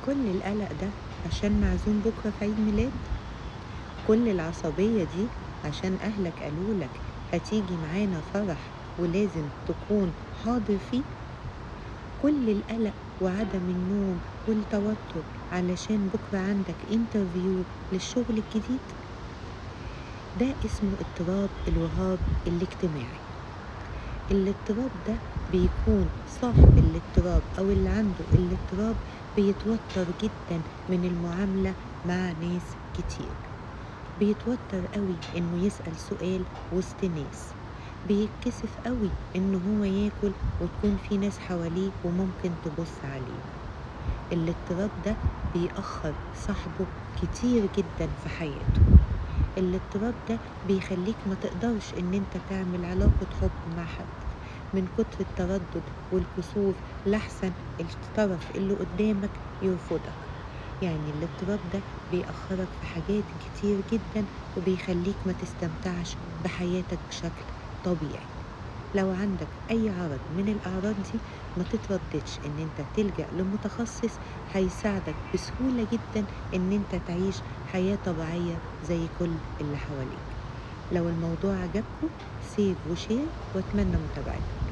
كل القلق ده عشان معزوم بكرة في عيد ميلاد؟ كل العصبية دي عشان أهلك قالولك هتيجي معانا فرح ولازم تكون حاضر فيه؟ كل القلق وعدم النوم والتوتر علشان بكرة عندك interview للشغل الجديد؟ ده اسمه اضطراب الرهاب الاجتماعي. الاضطراب ده بيكون صاحب الاضطراب أو اللي عنده الاضطراب بيتوتر جدا من المعاملة مع ناس كتير، بيتوتر قوي إنه يسأل سؤال وسط ناس، بيتكسف قوي إنه هو ياكل وتكون في ناس حواليه وممكن تبص عليه. الاضطراب ده بيأخر صاحبه كتير جدا في حياته. الاضطراب ده بيخليك ما تقدرش إن انت تعمل علاقة حب مع حد من كتر التردد والكسوف، لحسن الطرف اللي قدامك يرفضك. يعني الاضطراب ده بيأخرك في حاجات كتير جدا وبيخليك ما تستمتعش بحياتك بشكل طبيعي. لو عندك أي عرض من الأعراض دي ما تترددش إن أنت تلجأ لمتخصص هيساعدك بسهولة جدا إن أنت تعيش حياة طبيعية زي كل اللي حواليك. لو الموضوع عجبكم save و share، وأتمنى متابعتكم.